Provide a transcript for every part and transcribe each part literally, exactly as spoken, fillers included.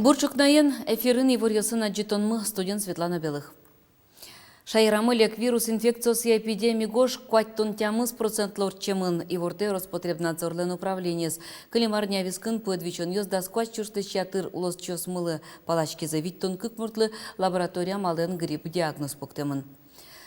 Бур ӵукнаен! Эфирын иворъёсын адӟытонмы, студиын Светлана Белых. Шаерамы лек вирус инфекциосъя эпидеми гож куатьтон тямыс процентлы ортчемын, ивортэ Роспотребнадзорлэн управлениез. Кылем арня вискын пуэд висёнъёс дас куать сюрслэсь ятыр улосчиосмылы паласькизы, витьтон кык муртлы лаборатория амалэн грипп диагноз пуктэмын.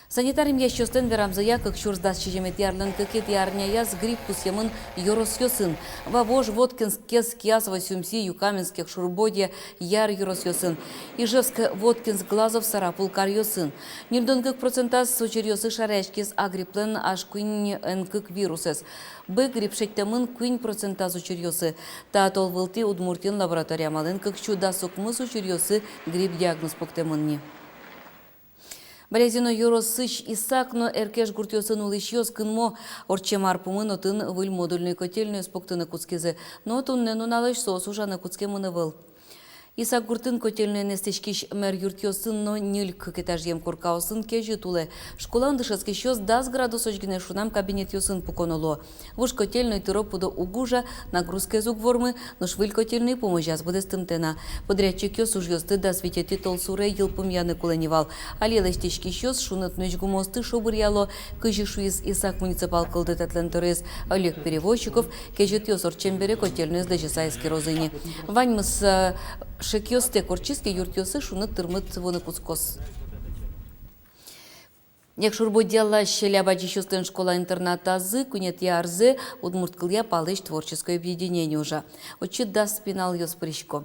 Санитар эмъясьёслэн верамзыя, кык сюрс дас сизьыметӥ арлэн кыкетӥ арняяз грипп пусъемын ёросъёсын: Вавож, Воткинск, Кез, Киясово, Сюмси, Юкаменск, Якшур-Бӧдья, Яр ёросъёсын, Ижевск, Воткинск, Глазов, Сарапул каръёсын. Ньыльдон кык процентаз учыръёсы шараяськиз А грипплэн аш куинь эн кык вирусэз. Б грипп шедьтэмын куинь процентаз учыръёсы. Та тол вылтӥ Удмуртиын лаборатория амалэн кык сю дас укмыс учыръёсы грипп диагноз пуктэмын ни. Балезино ёросысь Исак но Эркеш гуртъёсын улӥсьёс кынмо. Ортчем ар пумын отын выль модульной котельнойёс пуктыны кутскизы, но туннэ нуналозь соос ужаны кутскемын ӧвӧл. Исак гуртын котельноен эстӥськись мер юртъёсын но ньыль-кык этажъем коркаосын кезьыт улэ. Школаын дышетскисьёс дас градусозь гинэ шунам кабинетъёсын пуконо луо. Вуж котельной тыро-пыдо уг ужа, нагрузкаез уг вормы, нош выль котельной пумозяз быдэстымтэ на. Подрядчикъёс ужъёсты дас витетӥ толсуре йылпумъяны кулэ ни вал. Али лэсьтӥськисьёс шуныт нуись гумыосты шобыръяло. Кызьы шуиз Исак муниципал кылдытэтлэн тӧроез Олег Перевозчиков, кезьытъёс ортчем бере котельноез лэзьыса эскерозы ни. Ваньмыз, э, шекъёстэк ортчиз ке, юртъёсы шуныт тырмыт вуыны кутскоз. Якшур-Бӧдьялась ляб адӟисьёслэн школа-интернатазы куинетӥ арзэ удмурт кылъя «Палэзь» творческой объединение ужа. Отчы дас пиналъёс пырисько.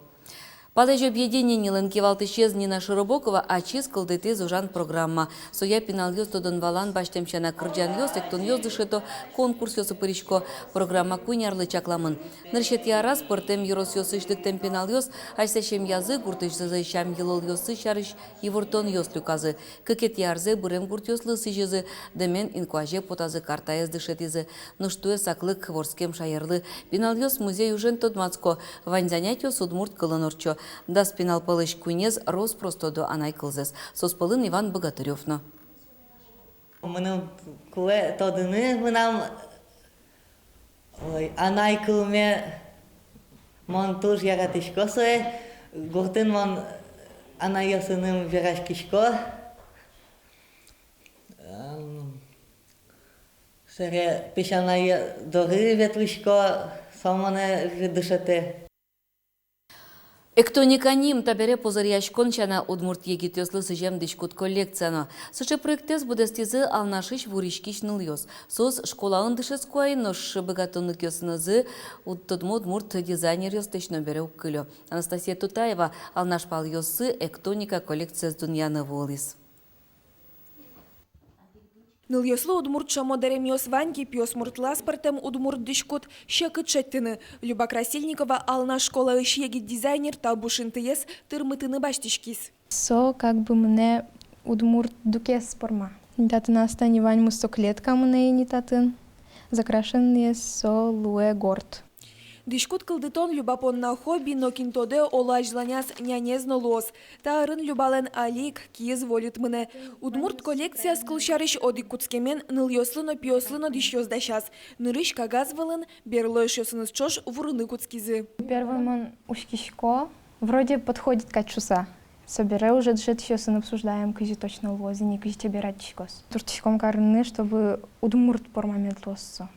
«Палэзь» объединенилэн кивалтӥсез Нина Широбокова ачиз кылдытӥз ужан программа. Соя пиналъёс тодон-валан басьтэм сяна кырӟанъёс, эктонъёс дышето, конкурсъёсы пырисько. Программа куинь арлы чакламын. Нырысетӥ араз пӧртэм ёросъёсысь лыктэм пиналъёс асьсэ семьязы, гуртысьзы сям-йылолъёссы сярысь ивортонъёс люказы. Кыкетӥ арзэ бырем гуртъёслы сӥзизы, дэмен инкуазе потазы, картаез дышетӥзы. Нош туэ саклык вордскем шаерлы. Пиналъёс музей ужен тодматско, вань занятиос удмурт кылын ортчо. Дас пинал пӧлысь куинез рос-прос тодо анай кылзэс. Соос пӧлын Иван Богатырёв но. Мыным кулэ тодыны мынам, ой, анай кылме. Мон туж яратӥсько сое. Гуртын мон анайёсыным вераськисько. Ам, сэре песянай доры ветлӥсько, со монэ дышетэ. «Эктоника» ним табере позыръяськон сяна удмурт егитъёслы сӥзем дӥськут коллекция но. Сыӵе проектэз быдэстӥзы Алнашысь вуриськись нылъёс. Соос школаын дышетско ай, нош быгатонлыкъёсынызы уд-, тодмо удмурт дизайнеръёслэсь но бере уг кылё. Анастасия Тутаева Алнаш палъёсы «Эктоника» коллекциез дунъяны вуылӥз. Нылъёслы удмурт шомо дэремъёс вань ке, пиосмуртлы аспӧртэм удмурт дӥськут секыт шедьтыны. Люба Красильникова, Алнаш школаысь егит дизайнер, та буш интыез тырмытыны басьтӥськиз. Со как бы мынэ удмурт дукес порма. Татын астань ваньмыз, со клетка мынэ ини татын. Закрашенныез со луэ горд. Дӥськут кылдытон Люба понна хобби, но кин тодэ, оло, азьланяз нянез но луоз. Та ӧрын Любалэн али ик киыз вольыт мынэ. Удмурт коллекцияз, кылсярысь, одӥг кутскемен нылъёслы но, пиослы но дӥсьёс дасяз. Нырысь кагаз вылын берло эшъёсыныз ӵош вурыны кутскизы. Первой мон учкисько, вроде подходит кадь шуса. Собере уже дышетӥсьёсын обсуждаем, кызьы точно луоз ини, кызьы чебер адӟиськоз. Турттӥськом карыны, чтобы удмурт порма мед луоз со.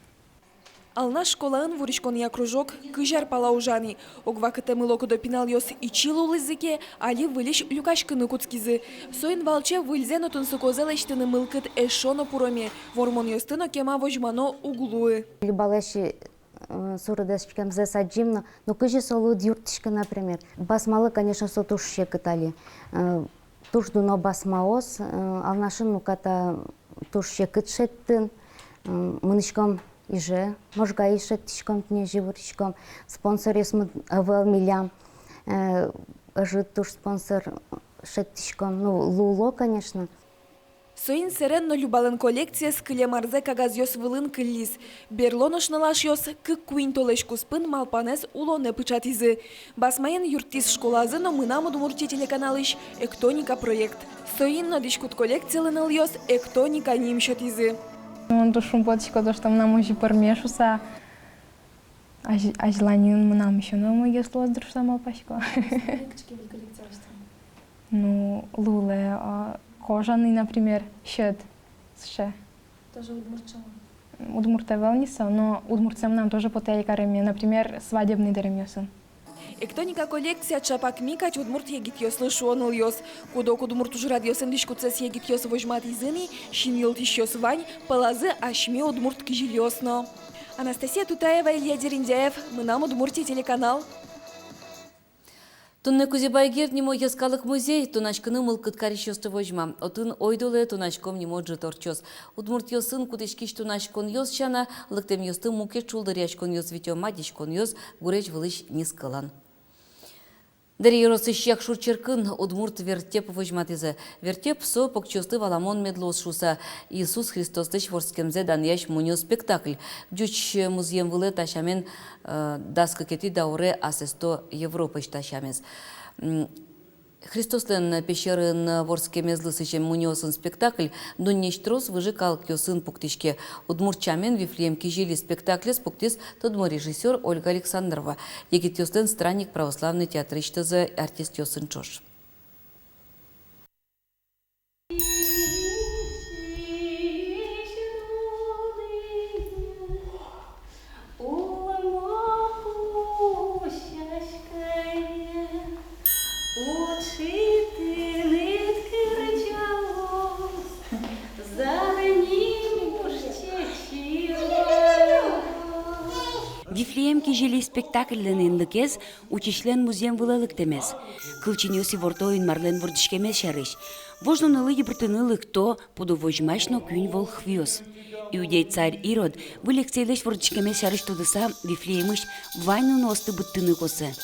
Алнаш школаын вуриськонъя кружок кызь ар пала ужа ни. Ог вакытэ мыло-кыдо пиналъёс ичи луылӥзы ке, али выльысь люкаськыны кутскизы. Соин валче выльзэ но тунсыкозэ лэсьтыны мылкыд эшшо но пуроме. Вормонъёсты но кема возьмано уг луы. Любалэсь, э, суредаськемзэс адӟим но, ну, кызьы солы уд юрттӥськы, например. Басмалы, конечно, со туж секыт али. Э, туж дуно басмаос, э, Алнашын, ну, ката туж секыт шедьтын. М, мынӥськом Иже, Можгаысь шедьтӥськом, тӥни озьы вуриськом. Спонсоръёсмы ӧвӧл милям, э, ӧжыт туж спонсор шедьтӥськом. Ну, луыло, конечно. Соин сэрен но Любалэн коллекциез кылем арзэ кагазъёс вылын кыллиз. Берло нош нылашъёс кык-куинь толэзь куспын малпанэз улонэ пыӵатӥзы. Басмаен юрттӥз школазы но «Мынам Удмуртие» телеканалысь «Эктоника» проект. Соин но дӥськут коллекциялы нылъёс «Эктоника» ним сётӥзы. Мон туж шумпотӥсько, то что мынам озьы пӧрме шуса. Азь-, азьланьын мынам ещё но умойгес луоз дыр шуса малпасько. Кыӵе ке выль коллекция астын? Ну, луэ, а, кожаный, например, сьӧд. Сыӵе. Тоже удмурт шаман? Удмурт ӧвӧл ни со, но удмуртсэ мынам тоже потэ ай кареме, например, свадебный дэремъёсын. «Эктоника» коллекция чапак ми кадь удмурт егитъёслы, шуо нылъёс. Куд-ог удмурт ужрадъёсын дӥськутсэс егитъёс возьматӥзы ни, синйылтӥсьёс вань, пӧлазы асьме удмурт кизилиос но. Анастасия Тутаева, Илья Дерендяев, «Мынам Удмуртие» телеканал. Туннэ Кузебай Герд нимо йӧскалык музей тонаськыны мылкыд карисьёсты возьма. Отын ойдолэ «Тонаськом» нимо ӝыт ортчоз. Удмуртъёсын кутӥськись тонаськонъёс сяна, лыктэмъёсты мукет шулдыръяськонъёс витё, мадиськонъёс гурезь вылысь нискылан. Дэри ёросысь Якшур черкын удмурт вертеп возьматӥзы. Вертеп — со покчиосты валамон мед луоз шуса, Иисус Христослэсь вордскемзэ данъясь мунё спектакль. Ӟуч музъем вылэ та сямен, э, дас кыкетӥ дауре асэсто Европаысь та сямез. М, Христослэн пещерын вордскемезлы сӥзем мунёосын спектакль дуннеысь трос выжы калыкъёсын пуктӥське. Удмурт сямен «Вифлеем кизили» спектаклез пуктӥз тодмо режиссёр Ольга Александрова егитъёслэн Странник православной театрысьтызы артистъёсын ӵош. «Вифлеем кизили» спектакльлэн инлыкез утисьлэн музъем вылэ лыктэмез. Кылчинъёс иворто Инмарлэн вордӥськемез сярысь. Вож нуналы йыбыртыны лыкто пудо возьмась но куинь волхвъёс. Иудей царь Ирод выль эксэйлэсь вордӥськемез сярысь тодыса, Вифлеемысь вань нуныосты быдтыны косэ.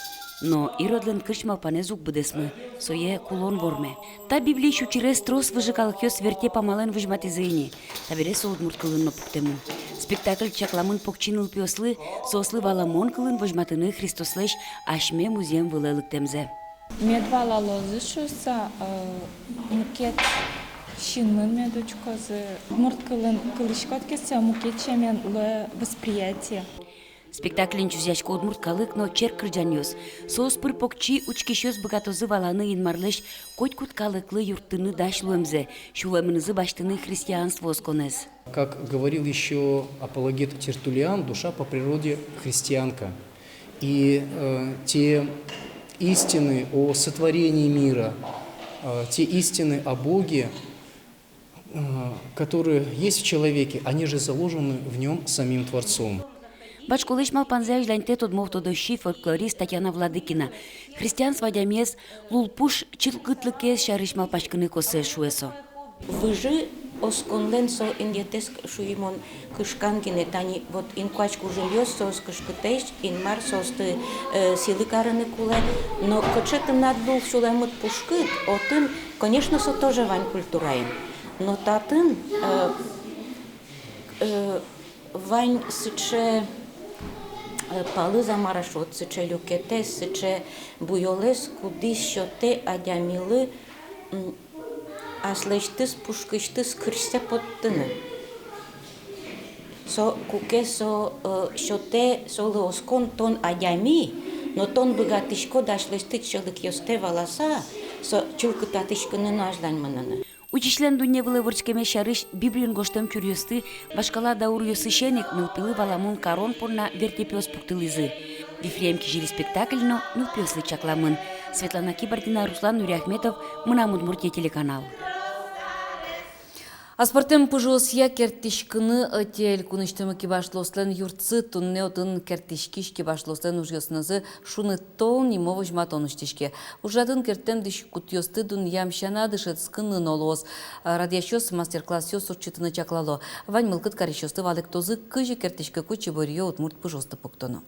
Но Иродлэн кырсь малпанэз уг быдэсмы, сое кулон ворме. Та Библиысь учырез трос выжы калыкъёс вертеп амалэн возьматӥзы ини. Табере со удмурт кылын но пуктэмын. Спектакль чакламын покчи нылпиослы, соослы валамон кылын возьматыны Христослэсь асьме музъем вылэ лыктэмзэ. Мед валалозы шуса, э, мукет синмын мед учкозы. Удмурт кылын кылӥськод ке, со мукет сямен луэ восприятие. Спектакльын чузъясько удмурт калык но черк кырӟанъёс. Соос пыр покчи учкисьёс быгатозы валаны Инмарлэсь котькуд калыклы юрттыны дась луэмзэ, сюлэмынызы басьтыны христианство осконэз. Как говорил ещё апологет Тертуллиан, душа по природе христианка. И, э, те истины о сотворении мира, э, те истины о Боге, э, которые есть в человеке, они же заложены в нём самим Творцом. Ватсконлэсь малпанзэ азьланьтэ тодмо тодосчи, фольклорист Татьяна Владыкина. Христианство адямиез лулпуш чылкытлыкез сярысь малпаськыны косэ, шуэ со. Выжы осконлэн со инъетэз, шуи мон, кышкан гинэ. Тани вот инкуазь кужымъёс, соос кышкытэсь, Инмар соосты, э, сӥлы карыны кулэ. Но кыӵе тынад лул сюлэмыд пушкыд, отын, конечно, со тоже вань культураын. Но татын, э, э, вань сыӵе, э, палыз-а, мар-а шуод, сыӵе люкетэз, сыӵе буёлэз, кудӥз сётэ адямилы, м, аслэсьтыз пушкысьтыз кырсьсэ поттыны. Со куке со, э, сётэ солы оскон: тон адями, но тон быгатӥськод аслэсьтыд сьӧлыкъёстэ валаса, со чылкытатӥськыны но азьлань мыныны. Утисьлэн дунне вылэ вордскемез сярысь Библиын гожтэм чуръёсты вашкала дауръёсысен ик нылпилы валамон карон понна вертепъёс пуктылӥзы. «Вифлеем кизили» спектакль но нылпиослы чакламын. Светлана Кибардина, Руслан Нуриахметов, «Мынам Удмуртие» телеканал. Аспӧртэм пужыосъя керттӥськыны ӧте элькунысьтымы кибашлыослэн юртсы. Туннэ отын керттӥськись кибашлыослэн ужъёсынызы «Шуныт тол» нимо возьматон усьтӥське. Ужрадын керттэм дӥськутъёсты дунъям сяна дышетскыны но луоз. Радъясьёс мастер-классъёс ортчытыны чаклало. Вань мылкыд карисьёсты валэктозы, кызьы керттӥськыку чеберъё удмурт пужыосты пуктоно.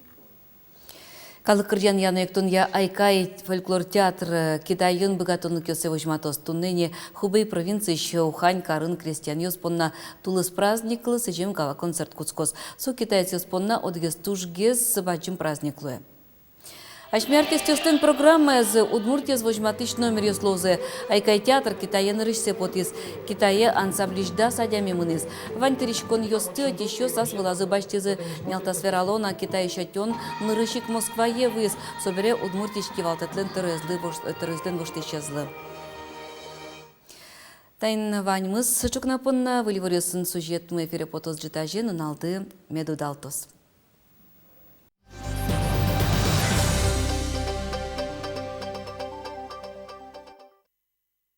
Калык кырӟанъя но эктонъя «Айкай» фольклор театр, э, Китайын быгатонлыкъёссэ возьматоз. Туннэ ини Хубэй провинциысь Ухань карын крестьянъёс понна тулыс праздниклы сӥзем гала-концерт кутскоз. Со китаецъёс понна одӥгез тужгес бадӟым праздник луэ. Асьме артистъёслэн программаязы Удмуртиез возьматӥсь номеръёс луозы. «Айкай» театр Китае нырысьсэ потӥз. Китае ансамблись дас адями мынӥз. Вань тырисьёсты ӧтисьёс ас вылазы басьтӥзы. Нялтас верало на, Китайысь ӧтён нырысь ик Москвае вуиз. Собере Удмуртиысь кивалтэтлэн тӧроезлы вош-, тӧроезлэн воштӥсезлы. Таин ваньмыз ӵукна понна. Выль иворъёсын сюжетмы эфире потоз ӝытазе. Нуналды мед удалтоз.